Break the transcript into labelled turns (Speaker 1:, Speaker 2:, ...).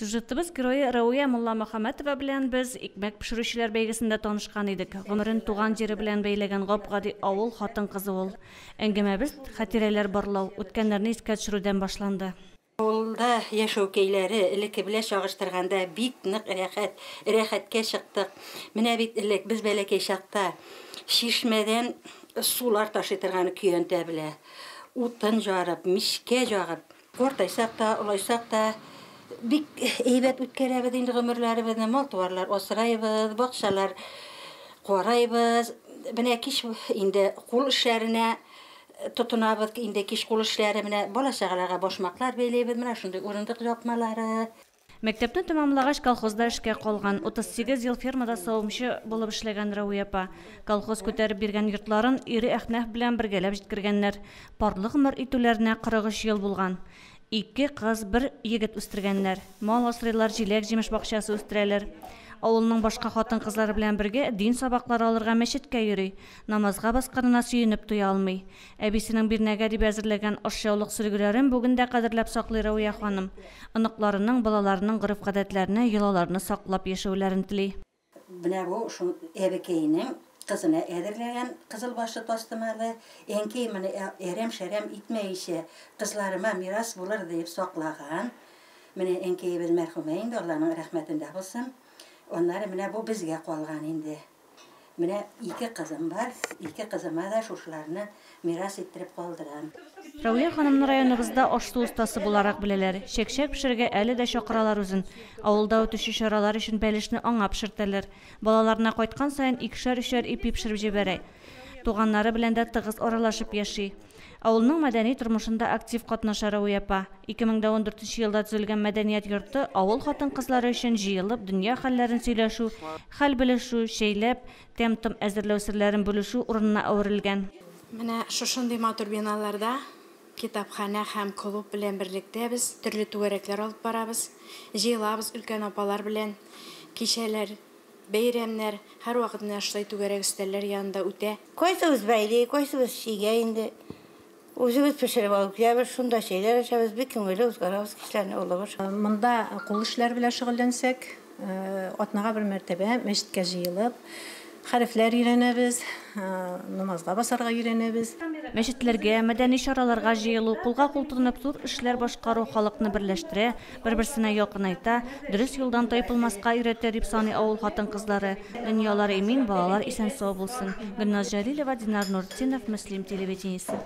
Speaker 1: Сюжетыбыз герое Рәвия Мулламөхәммәтова белән без икмәк пешерүчеләр бәйгесендә танышкан идек. Гомерен туган җире белән бәйләгән гап-гади авыл хатын-кызы ул. Әңгәмәбез хатирәләр барлау, үткәннәрне искә төшерүдән башланды.
Speaker 2: Авылда яшәү көйләре элекке белән чагыштырганда бик нык рәхәт, рәхәткә чыктык. Менә бит элек без бәләкәй чакта чишмәдән сулар ташый торган көянтә белә. Утын жарып, мичкә ягып, картайсак та, олайсак та бик әйбәт үткәрәбез инде гомерләребезне. Мал-туарлар асрайбыз, бакчалар карайбыз. Менә кич инде кул эшләренә тотынабыз, инде кич кул эшләре, менә бала-чагаларга башмаклар бәйләйбез, менә шундый урындык япмалары.
Speaker 1: Мәктәпне тәмамлагач, колхозда эшкә калган. 38 ел фермада савымчы булып эшләгән Рәвия апа. Колхоз күтәреп биргән йортларын ире Әхнәф белән бергәләп җиткергәннәр. Парлы гомер итүләренә 43 ел булган. Ике кыз, бер егет үстергәннәр. Мал асрыйлар, җиләк-җимеш бакчасы үстерәләр. Авылның башка хатын-кызлары белән бергә дин сабаклары алырга мәчеткә йөри. Намазга басканына сөенеп туя алмый. Әбисенең бирнәгә дип әзерләгән ашъяулык сөлгеләрен бүген дә кадерләп саклый Рәвия ханым. Оныкларының, балаларының гореф-гадәтләрне, йолаларны саклап яшәүләрен тели.
Speaker 2: Менә бу шул әбекәйнең кызына әзерләгән кызыл башлы тастымалы. Әнкәй моны әрәм-шәрәм итмәенчә кызларыма мирас булыр дип саклаган. Менә әнкәебез мәрхүмә инде, Алланың рәхмәтендә булсын. Аннары менә бу безгә калган инде. Менә ике кызым бар, ике кызыма да шушыларны мирас иттереп калдырам.
Speaker 1: Рәвия ханымны районыбызда аш-су остасы буларак беләләр. Чәкчәк пешерергә әле дә чакыралар үзен. Авылда үтүче чаралар өчен бәлешне аңа пешертәләр. Балаларына кайткан саен икешәр-өчәр ипи пешереп җибәрә. Туганнары белән дә тыгыз аралашып яши. Авылның мәдәни тормышында актив катнаша Рәвия апа. 2014 елда төзелгән мәдәният йорты авыл хатын-кызлары өчен җыелып дөнья хәлләрен сөйләшү, хәл белешү, чәйләп, тәм-том әзерләү серләрен бүлешү урынына әверелгән.
Speaker 3: Менә шушындый матур биналарда китапханә һәм клуб белән берлектә без төрле түгәрәкләр алып барабыз. Җыелабыз өлкән апалар белән, кичәләр, бәйрәмнәр һәрвакыт менә шулай түгәрәк өстәлләр янында үтә.
Speaker 4: Кайсыбыз бәйли, кайсыбыз чигә инде. Үзебез пешереп алып киләбез, шунда чәйләр эчәбез, бик күңелле уздырабыз кичләрне, Аллага шөкер.
Speaker 5: Монда кул эшләре белән шөгыльләнсәк, атнага бер мәртәбә мәчеткә җыелып, хәрефләр өйрәнәбез, намазга басарга өйрәнәбез.
Speaker 1: Мәчетләргә, мәдәни чараларга җыелу, кулга-кул тотынып зур эшләр башкару халыкны берләштерә, бер-берсенә якынайта, дөрес юлдан тайпылмаска өйрәтә, дип саный авыл хатын-кызлары. Дөньялар имин, балалар исән-сау булсын. Гөлназ Җәлилова, Динар Нуртдинов, Мөслим телевидениесе.